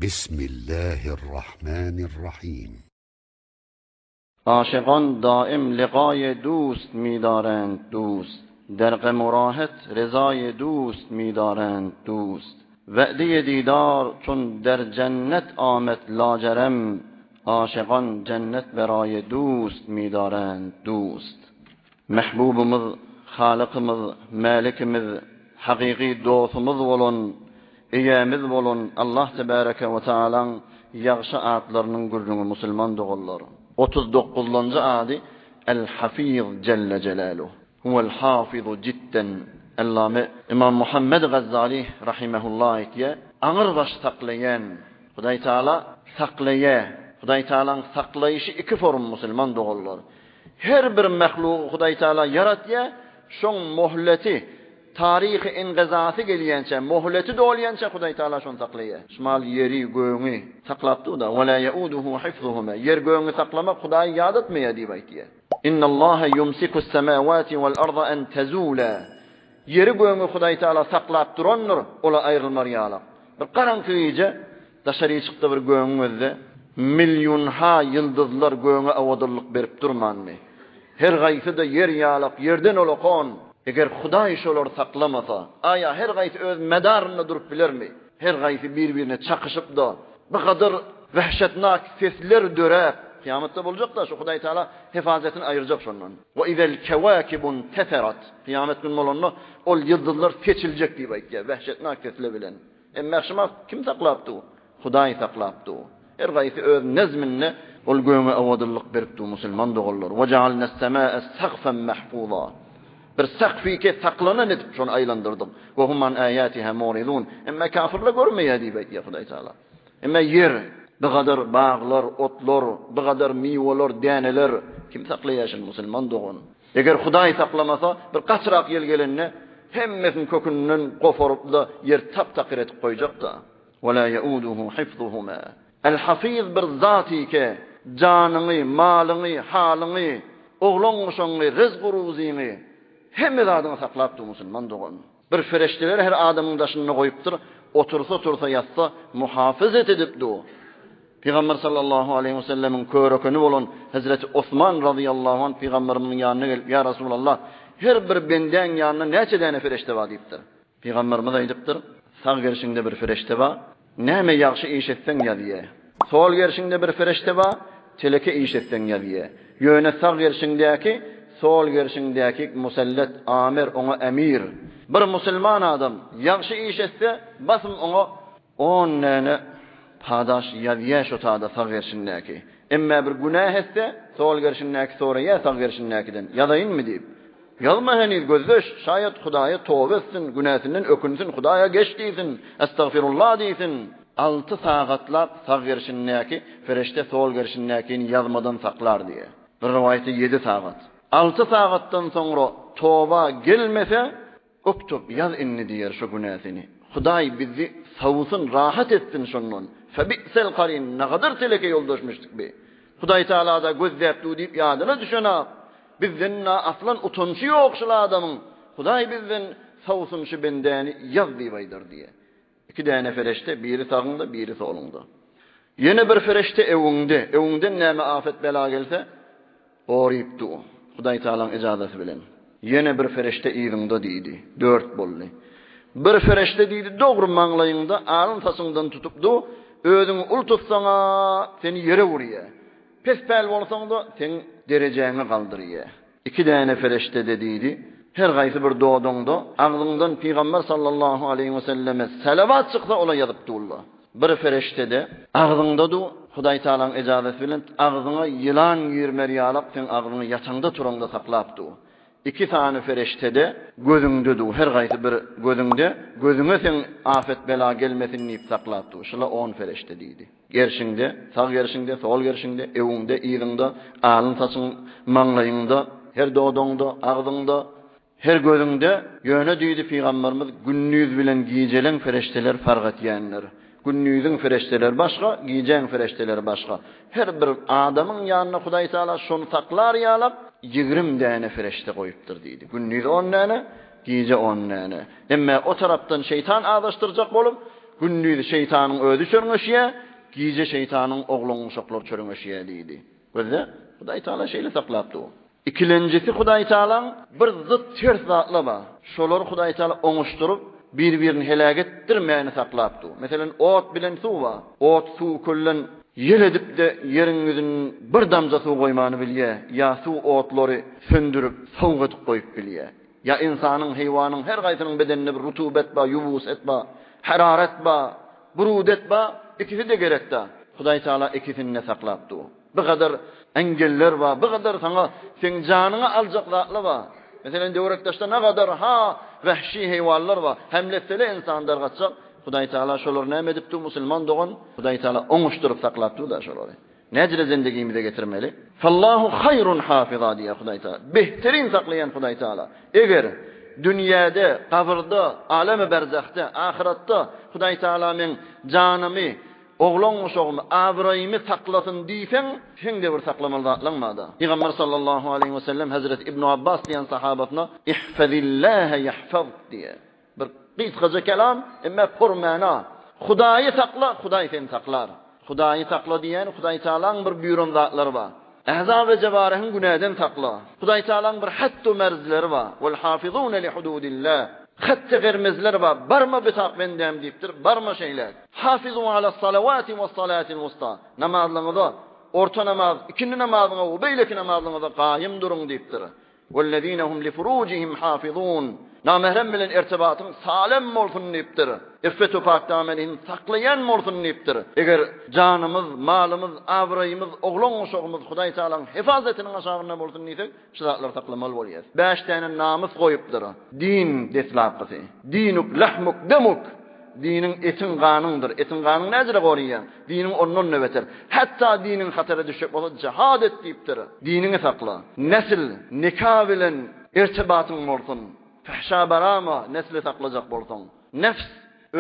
Bismillahirrahmanirrahim. Aşygan daim ligaýy dust midarend dust, Der gam-u rahat rezaýy dust midarend dust. We'deýi didar çun der jennet amet lajerem, Aşygan jennet beraýy dust midarend dust. Mähbubymyz, Halykymyz, Mälikimiz, hakyky dostumyz bolan, Eýämiz bolan Allah Tebäreke we Tealaň ýagşy atlarynyň gürrüňi musulman doganlar. Otuz dokuzlanjy ady El-Hafiz Jelle Jelaluh. Huwel Hafizu jidden. Ellame Ymam Muhammed Gazzali rahimehullah aýtýar, Aňyrbaş saklaýan Hudaý Teala saklaýar. Hudaý Tealaň saklaýşy iki form musulman doganlar. Her bir mahlugy Hudaý Teala ýaratýar, şoň mohleti, taryhy ingyzasy gelýänçä, mohleti dolýança Hudaý Teala şony saklaýar. Şumal ýeri, gögüňi saklap dur-da, Ve la yeuduhu hifzuhuma, ýer gögüňi saklamak Hudaýy ýadatmaýar diýip aýtýar. Innallaha yumsikus semawati vel arda en tezula, Ýeri gögüňi Hudaý Teala saklap durandyr, ola aýrylmar ýalak. Bir garaňky gije Daşary çykdy bir gögüň gözde Milýunha ýyldyzlar göge owadanlyk berip durmanmy? Her gaýsy-da ýer ýalak, ýerden olakon. Eger Hudaý şolary saklamasa, aýa her gaýsy öz medarynda durup bilermi? Her gaýsy bir-birine çakyşyp-da, bu gadar wehşetnak sesler döräp, kyýamatda boljak-da şu Hudaý Tagala hefazetini aýyrjak şondan. We izel kewakibu nteserat, kyýamat gün bolanda ol ýyldyzlar seçiljek diýip aýtýar, wehşetnak sesler bilen. Emma şumat kim saklap dur? Hudaý saklap dur. Her gaýsy öz nezminde ol göge owadanlyk berip dur musulman doganlar. Ve jealnes-semâe sagfen mahfuza. Bir sakfike saklanan edip şony aýlandyrdyk. Ve hum an âyâtiha muridun. Emma kafirler görmeýär diýip aýtýar Hudaý Taala. Emma ýer, bu gadar baglar, otlar, bu gadar miweler, däneler kim saklaýar şuny musulman dogan? Eger Hudaý saklamasa, bir gaçyrak ýel gelende, hemmesini kökünden goparyp-da, ýer tap-takyr edip goýjak-da. Ve lâ yeûduhu hifzuhumâ. El-Hafiz bir zat ike, janyňy, malyňy, halyňy, oglan-uşagyňy, ryzk-u-ruzyňy, hemme zadyňy saklap dur musulman dogan. Bir fereşteleri her adamyň daşynda goýupdyr, otursa-tursa, ýatsa, muhafazat edip dur. Pygamber sallallahu aleýhi we sellemiň körekeni bolan Hezreti Osman razyýallahu anh pygamberimiziň ýanyna gelip, Ýa Resulallah, her bir bendäň ýanynda näçe däne fereşte bar diýipdir. Pygamberimiz aýdypdyr, Sag gerşiňde bir fereşte bar, näme ýagşy iş etseň ýazýa. Sol gerşiňde bir fereşte bar, teleke iş etseň ýazýa. Ýöne sag gerşiňdäki sol gerşiňdäki musallat, amir, oňa emir. Bir musulman adam ýagşy iş etse, basym oňa On däne padaş ýazýa şo tada sag gerşindäki. Emmä bir günä etse, sol gerşindäki soraýa sag gerşindäkiden, ýazaýynmy diýip. Ýazma heniz gözleş, şaýat Hudaýa toba etsin, günäsinden ökünsin, Hudaýa geç diýsin, Estagfirullah diýsin. Alty sagatlap sag gerşindäki fereşte sol gerşindäkini ýazmadan saklar diýýä. Bir rowaýatda ýedi sagat. Alty sagatdan soňra toba gelmese, Uktub, ýaz indi diýer şo günäsini. Hudaý bizi sawsyn, rahat etsin şondan. Febi'sel karin, nagadar teleke ýoldaşmyşdyk bi. Hudaý Tagala-da gözläp dur diýip ýadyna düşenak. Bizden-ä aslan utançy ýok şul adamyň. Hudaý bizden sawsyn şu bendäni ýaz diýip aýdar diýer. Iki däne fereşte, biri sagyňda, biri soluňda. Ýene bir fereşte öwüňde, öwüňden näme afet-bela gelse, goryp dur. Hudaý Tagalaň ejazasy bilen. Ýene bir fereşte yzyňda diýdi. Dört boldy. Bir fereşte diýdi, dogry maňlaýyňda, alyn saçyňdan tutup dur, özüňi ul tutsaň-a, seni ýere urýar. Pes päl bolsaň-da, seň derejäňi galdyrýar. Iki däne fereşte-de diýdi, Her gaýsy bir dodaňda agzyňdan Pygamber sallallahu aleýhi we selleme salawat çyksa ola ýazyp durlar. Bir fereşte-de agzyňda dur, Hudaý Tagalaň ejazasy bilen agzyňa ýylan girmer ýalak seň agzyňy ýataňda turaňda saklap dur. Iki sany fereşte-de gözüňde dur, her gaýsy bir gözüňde gözüňe seň afet bela gelmesin diýip saklap dur. Şula on fereşte diýdi. Gerşiňde, sag gerşiňde, sol gerşiňde, öňüňde, yzyňda, alyn saçyň maňlaýyňda, her dodagyňda, agzyňda, her gözüňde, ýöne diýdi pygamberimiz, gündiz bilen gijeleň fereşteler fark etýändir. Gündiziň fereşteleri başga, gijäň fereşteleri başga. Her bir adamyň ýanynda Hudaý Tagala şony saklar ýalak ýigrim däne fereşte goýupdyr diýdi. Gündiz on däne, gije on däne. Emme o tarapdan şeýtan azaşdyrjak bolup, Gündiz şeýtanyň özi çörňeşýär, gije şeýtanyň oglan-uşaklary çörňeşýär diýdi. Gözle, Hudaý Tagala şeýle saklap dur. Ikilenjisi Hudaý Tagalaň bir zyt ters zatlar bar. Şolary Hudaý Tagala oňuşdyryp, bir-birini heläk etdirmäni saklap dur. Meselem, ot bilen suw bar. Ot suw kölden ýel edip-de ýeriň ýüzünden bir damja suw goýmany bilýär, ýa suw otlary söndürip, sowuk edip goýup bilýär. Ýa ynsanyň, heýwanyň her gaýsynyň bedeninde bir rutubet bar, ýubuset bar, hararet bar, burudet bar, ikisi-de gerek-dä. Hudaý Tagala ikisini-de saklap dur. Bu gadar engeller bar, bu gadar saňa seň janyňy aljak zatlar bar. Meselem, töwerek-daşda nagadar ha wehşi heýwanlar bar, hemle etsele ynsan dargatjak. Hudaý Tagala şolary näme edip dur, musulman dogan? Hudaý Tagala oňuşdyryp saklap dur-da şolary. Näjele zendigimize getirmeli? Fallahu haýrun hafiza diýýär Hudaý Tagala. Behterin saklaýan Hudaý Tagala. Eger dünýäde, gabyrda, alemi berzahda, ahyratda Hudaý Tagala meň janymy, oglan-uşagymy, abraýymy saklasyn diýseň, seň-de bir saklamaly zatlaň bar-da. Pygamber sallallahu aleýhi we sellem Hezreti Ibnu Abbas diýen sahabasyna Ihfazillaha ýahfazk diýýär. Bir gysgaja kelam, emma pur mana. Hudaýy sakla, Hudaý seni saklar. Hudaýy sakla diýýäni Hudaý Tagalaň bir buýran zatlary bar. Äza we jewarehiň günäden sakla. Hudaý Tagalaň bir hattu merzleri bar. Wal hafizune li hududillah. Hatty germezler bar. Barma bitak bendäm diýipdir, barma şeýläk. Hafizu ala salawati was salatil wusta. Namazlaryňyza, orta namaz, ikindi namazyňa we beýleki namazlaryňyza gaýym duruň diýipdir. Wellezine hum li furujihim hafizun. Namährem bilen irtibatyň salem bolsun diýipdir. Iffet-u pakdamenini saklaýan bolsun diýipdir. Eger janymyz, malymyz, abraýymyz, oglan-uşagymyz Hudaý Tagalaň hefazatynyň aşagynda bolsun diýsek, şu zatlary saklamaly bolýar. Bäş däne namys goýupdyr. Din deslapkysy. Dinuk lahmuk demuk. Diniň etiň ganyňdyr. Etiň ganyňy näjele goraýaň? Diniň ondan-da beter. Hatda diniň hatara düşjek bolsa jihad et diýipdir. Diniňi sakla. Nesil, nika bilen irtibatyň bolsun. Fahşa barama, nesli saklajak bolsaň. Nefs,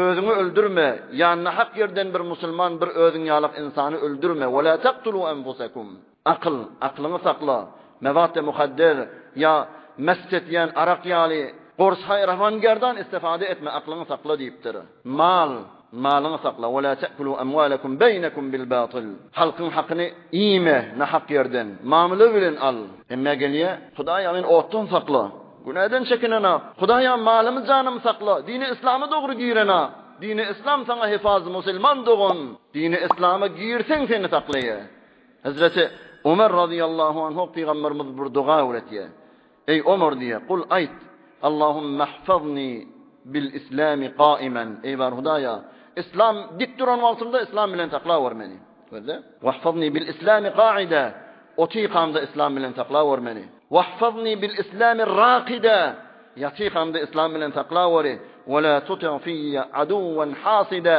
özüňi öldürme, ýa nahak ýerden bir musulman bir özüň ýalak ynsany öldürme. Wela taktulu enfusekum. Akyl, aklyňy sakla. Mewat-e muhadder ýa mest etýän arak ýaly gorshaý rawangerdan istifade etme, aklyňy sakla diýipdir. Mal, malyňy sakla. Wela te'kulu emwalekum beýnekum bil batyl. Halkyň hakyny iýme nahak ýerden, mamla bilen al. Hemmä gelýä, Hudaýa meni otdan sakla. Günäden çekinena. Hudaýa malymy janymy sakla. Dini yslama dogry girena. Dini yslam saňa hefaz musulman dogan. Dini yslama girseň seni saklaýa. Hezreti Omer razyýallahu anhu pygamberimiz bir doga öwretýär. Eý Omar diýýär, kul aýt, Allahumma ihfazni bil islami gaimen. Eý bar Hudaýa, islam dik duran wagtymda islam bilen saklawer meni. Gözle. Wahfazni bil islami gaida. Otykamda islam bilen saklawer meni. Wahfazni bil islami rakida. Ýatykamda islam bilen saklaweri. Wa la tuti fiyya aduwan hasida.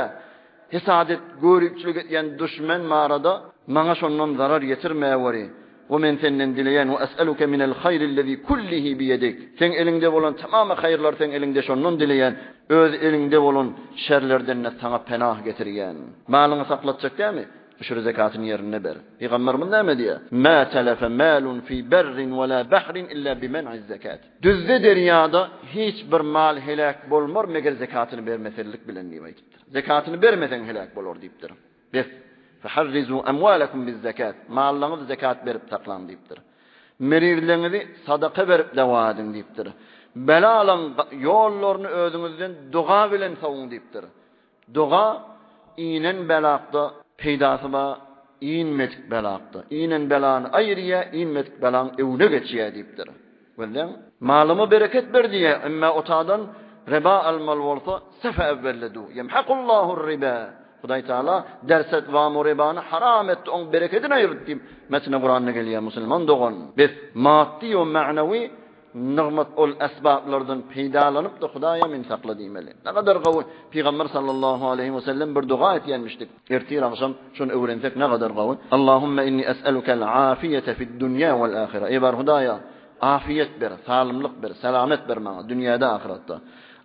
Hesadet, göripçilik edýän duşmen barada maňa şondan zarar ýetirmäweri. We men senden dileýän, we es'eluke minel haýrillezî kullihi biýedik. Seň eliňde bolan tamamy haýyrlar seň eliňde şondan dileýän, öz eliňde bolan şerlerden-de saňa penah getirýän. Malyňy saklatjak dämi? Üşür zekatyny ýerinde ber. Pygamberimiz näme diýýär? Mâ telefe mâlun fî berrin we lâ bahrin illâ bimen'iz zekât. Düzde derýada hiç bir mal heläk bolmar meger zekatyny bermeselik bilen diýip aýdypdyr. Zekatyny bermeseň heläk bolar diýipdir. Bes, Feharrizu emwalekum bizzekat, mallaňyzy zekat berip saklaň diýipdir. Merizleňizi sadaka berip dawa ediň diýipdir. Belalaň ýollaryny özüňizden doga bilen sowuň diýipdir. Doga inen belakda peýdasy bar, inmedik belakda. Inen belany aýyrýar, inmedik belaň öňüne geçýär diýipdir. Gözleň, malyma bereket ber diýýär, emma otadan riba almaly bolsa, sefe evvelledu, ýemhakullahu-r-riba. Hudaý Taala derset wamu ribany haram etdi, oň berekedini aýyrdy diýip, metne Kuranda gelýär, musulman dogan. Biz maddy we ma'nawi nygmat ol esbaplardan peýdalanyp-da Hudaýa meni sakla diýmeli. Nägadar gowy Pygamber sallallahu aleýhi we sellem bir doga etýänmişdik. Ertir agşam şony öwrensek nägadar gowy. Allahumma inni es'elukel afiýete fid dunýa wal ahire. Eý bar Hudaýa, afiýet ber, salymlyk ber, selamet ber maňa dünýäde ahyratda.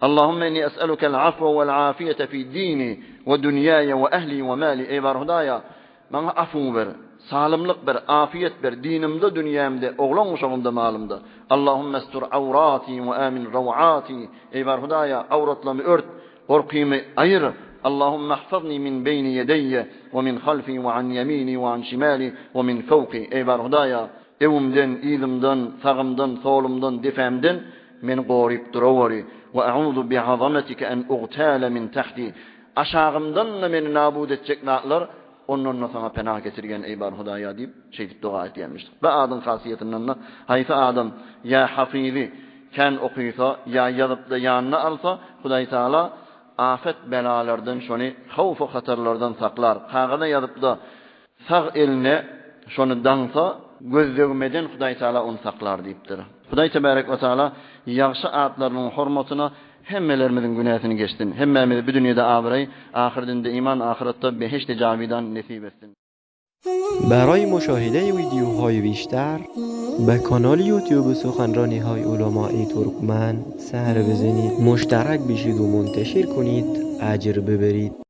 Allahumma inni es'elukel afwe wal afiýete fi dini we dunýaýa we ehli we mali. Eý bar Hudaýa, maňa afuw ber, salymlyk ber, afiýet ber dinimde, dünýämde, oglan-uşagymda, malymda. Allahumma estur awrati we amin rawati. Eý bar Hudaýa, awratlarymy ört, Gorkymy aýyr. Allahumma ihfazni min beýni ýedeýe we min halfi we an ýemini we an şimali we min fewki. Eý bar Hudaýa, öňümden, yzymdan, sagymdan, solumdan, depämden meni goryp duraweri. We a'uzu bi'azametike en ugtale min tahti. Aşagymdan-da meni nabut etjek zatlar, ondan-da saňa pena getirýän eý bar Hudaýa diýip, şeýdip doga etýänmişdik. Bu adyň hasiýetinden-de haýsy adam ýa Hafizi kän okysa, ýa ýazyp-da ýanyna alsa, Hudaý Tagala afet belalardan şony howf-u hatarlardan saklar. Kagyza ýazyp-da sag eline şony daňsa, gözdegmeden Hudaý Tagala ony saklar diýipdir. Hudaý Tebarek we Tagala ýagşy atlarynyň hormatyna hemmelerimiziň günäsini geçsin. Hemmämize bu dünýede abraý, ahyrdinde iman, ahyratda behişdi jawidan nesip etsin. برای مشاهده ویدیوهای بیشتر به کانال یوتیوب سخنرانی های علمای ترکمن سر بزنید مشترک بشید و منتشر کنید اجر ببرید.